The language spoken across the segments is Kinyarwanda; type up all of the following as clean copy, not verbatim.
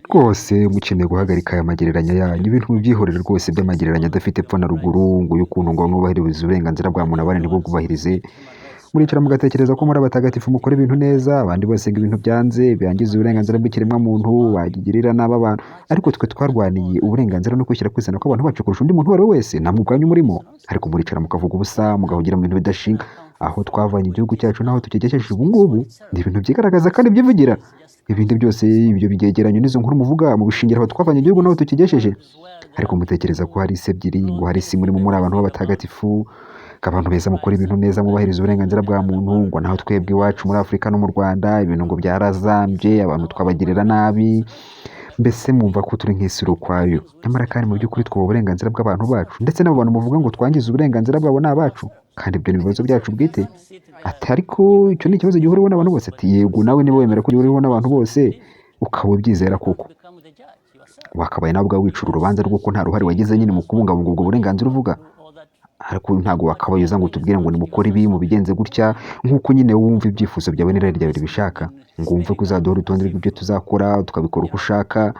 Rwose mukeneye guhagarika aya magereranya yanyu, ibintu mubyihorere rwose by'amagereranya adafite epfo na ruguru, ngo y'ukuntu ngo bamwe bubahiriza uburenganzira bwa muntu abandi ntibubwubahirize. Muricara mugatekereza ko muri abatagatifu, mukora ibintu neza, abandi bose ngo ibintu byanze, byangiza uburenganzira bw'ikiremwamuntu, bagirira nabi abantu. Ariko twe twarwaniye uburenganzira no kwishyira kwizana kw'abantu bacu kurusha undi muntu uwo ari we wese, namwe ubwanyu murimo. Ariko muricara mukavuga ubusa, mugahugira mu bintu bidashinga. Aho twavanye igihugu cyacu n'aho tukigejeje ubu ngubu ni ibintu byigaragaza kandi byivugira. Ibindi byose, ibyo byegeranyo n'izo nkuru muvuga, mubishingira aho twavanye igihugu n'aho tukigejeje. Ariko mutekereza ko hari isi ebyiri, ngo hari isi murimo muri abantu b'abatagatifu, ngo abantu beza, mukora ibintu neza, mubahiriza uburenganzira bwa muntu, ngo naho twebwe iwacu muri Afurika no mu Rwanda ibintu ngo byarazambye, abantu twabagirira nabi, mbese mwumva ko turi nk'isi iri ukwayo. Nyamara kandi mu by'ukuri twubaha uburenganzira bw'abantu bacu, ndetse n'abo bantu muvuga ngo twangize uburenganzira bwabo ni abacu, kandi ibyo ni ibibazo byacu bwite. Ati: "Ariko icyo ni ikibazo gihuriweho n'abantu bose." Ati: "Yego, nawe niba wemera ko gihuriweho n'abantu bose, ukaba ubyizera koko, wakabaye nawe ubwawe wicira urubanza rw'uko nta ruhare wagize nyine mu kubungabunga ubwo burenganzira uvuga. Ariko ntabwo wakabaye uza ngo utubwire ngo nimukore ibi, mubigenze gutya, nk'uko nyine wumva ibyifuzo byawe n'irari ryawe ribishaka, ngo wumve ko uzaduha urutonde rw'ibyo tuzakora, tukabikora uko ushaka."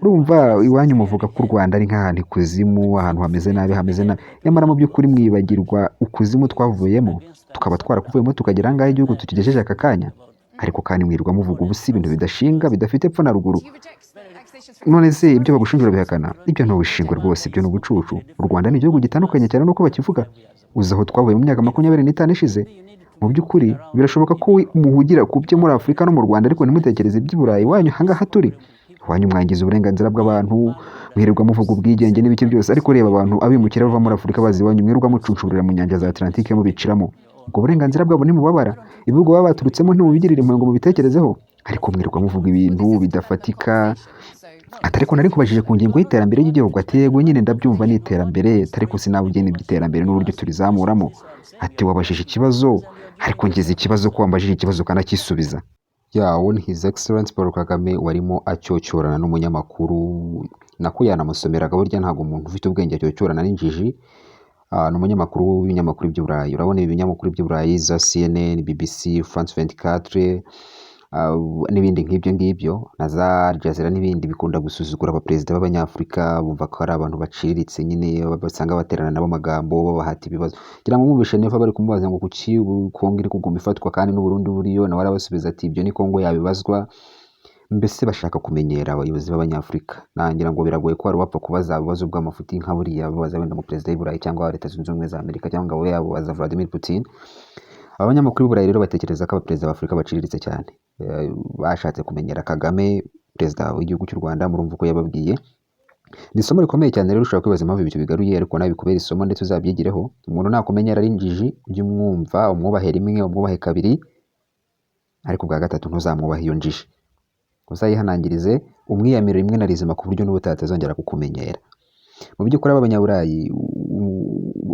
Urumva iwanyu muvuga ko u Rwanda ari nk'ahantu ikuzimu, ahantu hameze nabi, hameze nabi. Nyamara mu by'ukuri mwibagirwa ukuzimu twavuyemo, tukaba twarakuvuyemo tukagera ahangaha igihugu tukigejeje aka kanya. Ariko kandi mwirirwa muvuga ubusa, ibintu bidashinga, bidafite epfo na ruguru. None se ibyo bagushinja urabihakana? Ibyo ntubishingwe rwose, ibyo ni ubucucu. U Rwanda ni igihugu gitandukanye cyane n'uko bakivuga. Uzi aho twavuye mu myaka 25 ishize? Mu by'ukuri birashoboka ko muhugira ku byo muri Afurika no mu Rwanda, ariko ntimutekereze iby'i Burayi iwanyu ahangaha turi. Iwanyu mwangiza uburenganzira bw'abantu, mwirirwa muvuga ubwigenge n'ibiki byose, ariko reba abantu abimukira bava muri Afurika baza iwanyu, mwirirwa mucuncurira mu nyanja za Atlantique, mubiciramo. Ubwo burenganzira bwabo ntimubabara? Ibihugu baba baturutsemo ntimubigirira impuhwe ngo mubitekerezeho? Ariko mwirirwa muvuga ibintu bidafatika. Ati: "Ariko nari nkubajije ku ngingo y'iterambere ry'igihugu." Ati: "Yego nyine, ndabyumva, ni iterambere, ariko sinabugena iby'iterambere n'uburyo turizamuramo." Ati: "Wabajije ikibazo, ariko ngize ikibazo ko wambajije ikibazo ukanacyisubiza." Ya, uwo ni His Excellence Paul Kagame warimo acyocyorana n'umunyamakuru, nako yanamusomeraga. Burya ntabwo umuntu ufite ubwenge acyocyorana n'injiji. Ni umunyamakuru w'ibinyamakuru by'i Burayi. Urabona ibi binyamakuru by'i Burayi za CNN, BBC, France 24 n'ibindi nk'ibyo ngibyo, na za Al Jazeera n'ibindi, bikunda gusuzugura abaperezida b'Abanyafurika. Bumva ko ari abantu baciriritse nyine, basanga baterana nabo amagambo, babahata ibibazo. Ngira ngo mwumvishe Neva bari kumubaza ngo kuki ubu Kongo iri kuguma ifatwa kandi n'u Burundi buriyo, nawe arabasubiza ati: "Ibyo ni Kongo yabibazwa." Mbese bashaka kumenyera abayobozi b'Abanyafurika. Nangira ngo biragoye ko wari wapfa kubaza ibibazo bw'amafuti nka buriya babaza wenda umuperezida w'i Burayi cyangwa wa Leta Zunze Ubumwe za Amerika, cyangwa ngo yabo baza Vladimir Putin. Abanyamakuru b'i Burayi rero batekereza ko abaperezida b'Afurika baciriritse cyane. Bashatse kumenyera Kagame, perezida w'igihugu cy'u Rwanda. Murumva uko yababwiye. Ni isomo rikomeye cyane rero. Ushobora kwibaza impamvu ibyo bigaruye, ariko nawe bikubera isomo ndetse uzabyigireho. Umuntu nakumenyera ari injiji, ujye umwumva, umwubahe rimwe, umwubahe kabiri, ariko ubwa gatatu ntuzamwubahe iyo njiji. Uzayihanangirize, umwiyamire rimwe na rizima, ku buryo n'ubutaha atazongera kukumenyera. Mu by'ukuri aba Banyaburayi,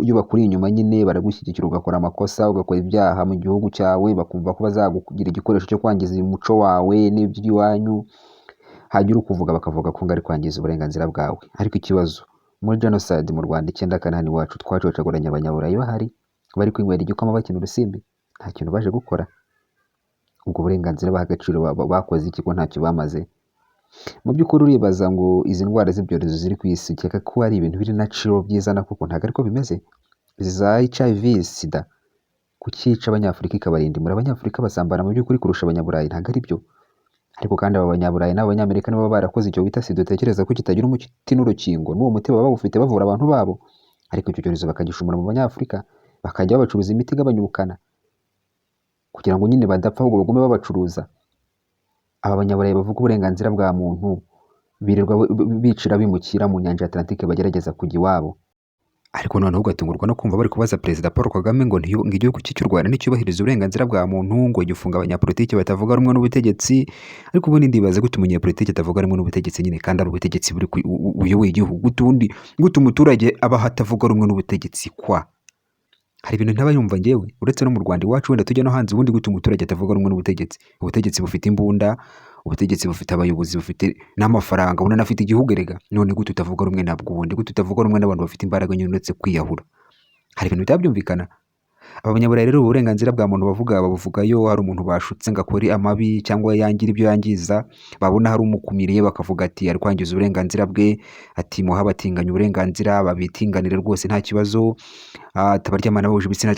iyo bakuri inyuma nyine baragushyigikira, ugakora amakosa, ugakora ibyaha mu gihugu cyawe, bakumva ko bazakugira igikoresho cyo kwangiza umuco wawe n'iby'iwanyu. Hagira ukuvuga, bakavuga ko ngo ari kwangiza uburenganzira bwawe. Ariko ikibazo, muri genocide mu Rwanda 94 hano iwacu, twacocaguranye Abanyaburayi bahari, bari kwinywera igikoma, bakina urusimbi, nta kintu baje gukora. Ubwo burenganzira baha agaciro bakoze iki ko ntacyo bamaze? Mu by'ukuri uribaza ngo izi ndwara z'ibyorezo ziri ku isi, ukeka ko ari ibintu biri natural byizana koko? Ntabwo ariko bimeze. Izi za HIV, SIDA, kuki yica Abanyafurika ikabarindimura? Abanyafurika basambana mu by'ukuri kurusha Abanyaburayi? Ntabwo ari byo. Ariko kandi aba Banyaburayi n'Abanyamerika nibo baba barakoze icyo bita SIDA, utekereza ko kitagira umuti n'urukingo, n'uwo muti baba bawufite, bavura abantu babo, ariko icyo cyorezo bakagishumura mu Banyafurika, bakajya babacuruza imiti igabanya ubukana kugira ngo nyine badapfa, ahubwo bagume babacuruza. Aba Banyaburayi bavuga uburenganzira bwa muntu birirwa bicira abimukira mu nyanja ya Atlantique bagerageza kujya iwabo. Ariko noneho ugatungurwa no kumva bari kubaza Perezida Paul Kagame ngo igihugu cye cy'u Rwanda nticyubahiriza uburenganzira bwa muntu, ngo gifunga abanyapolitiki batavuga rumwe n'ubutegetsi. Ariko ubundi ndibaza gute umunyapolitiki atavuga rumwe n'ubutegetsi nyine kandi ari ubutegetsi buri buyoboye igihugu? Gute ubundi, gute umuturage abaho atavuga rumwe n'ubutegetsi? Kwa hari ibintu ntaba yumva njyewe, uretse no mu Rwanda iwacu, wenda tujya no hanze. Ubundi gute umuturage atavuga rumwe n'ubutegetsi? Ubutegetsi bufite imbunda, ubutegetsi bufite abayobozi, bufite n'amafaranga, bunanafite igihugu erega. None gute utavuga rumwe nabwo? Ubundi gute utavuga rumwe n'abantu bafite imbaraga nyine, uretse kwiyahura? Hari ibintu bitaba byumvikana. Abanyaburayi rero uburenganzira bwa muntu bavuga, babuvugayo hari umuntu bashutse ngo akore amabi cyangwa yangire ibyo yangiza, babona hari umukumiriye bakavuga ati ari kwangiza uburenganzira bwe, ati muha abatinganyi uburenganzira babitinganire rwose nta kibazo, abaryamana bahuje ibitsina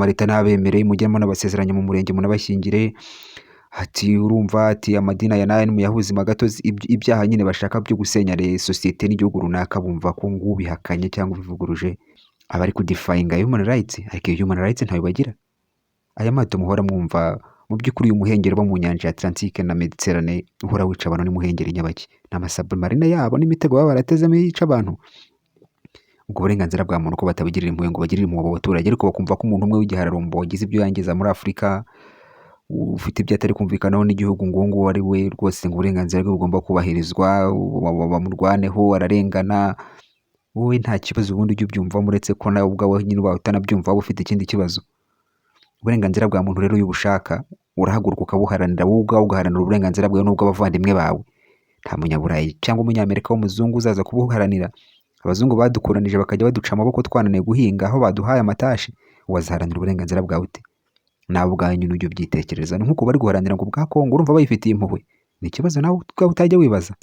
leta ntabemere, mujye munabasezeranya mu murenge munabashyingire, ati urumva ati amadini aya n'aya nimuyahe ubuzima gatozi. Ibyaha nyine bashaka byo gusenya sosiyete n'igihugu runaka, bumva ko ngubihakanye cyangwa ubivuguruje aba ari kudefyinga human rights. Ariko iyo human rights ntayo bagira. Aya mato muhora mwumva, mu by'ukuri uyu muhengeri uba mu nyanja ya Atlantique na Mediterane uhora wica abantu ni muhengeri nyabaki? Ni amasubmarine yabo n'imitego baba baratezemo yica abantu. Ubwo burenganzira bwa muntu ko batabugirira impuhwe ngo bagirire impuhwe abo baturage, ariko bakumva ko umuntu umwe w'igihararumbo wagize ibyo yangiza muri Afurika, ufite ibyo atari kumvikanaho n'igihugu, ngo uwo nguwo ari we rwose ngo uburenganzira bwe bugomba kubahirizwa, bamurwaneho, ararengana. Wowe nta kibazo ubundi ujya ubyumvamo, uretse ko nawe ubwawe nyine ubaye utanabyumva waba ufite ikindi kibazo. Uburenganzira bwa muntu rero iyo ubushaka urahaguruka ukabuharanira, wowe ubwawe ugaharanira uburenganzira bwawe n'ubw'abavandimwe bawe. Nta munyaburayi cyangwa umunyamerika w'umuzungu uzaza kubuharanira. Abazungu badukoronije bakajya baduca amaboko twananiwe guhinga aho baduhaye amatashi, wazaharanira uburenganzira bwawe ute? Nawe ubwawe nyine ujye ubyitekereza. Ni nk'uko bari guharanira ngo ubwa Kongo, urumva bayifitiye impuhwe? Ni ikibazo nawe ubwawe utajya wibaza.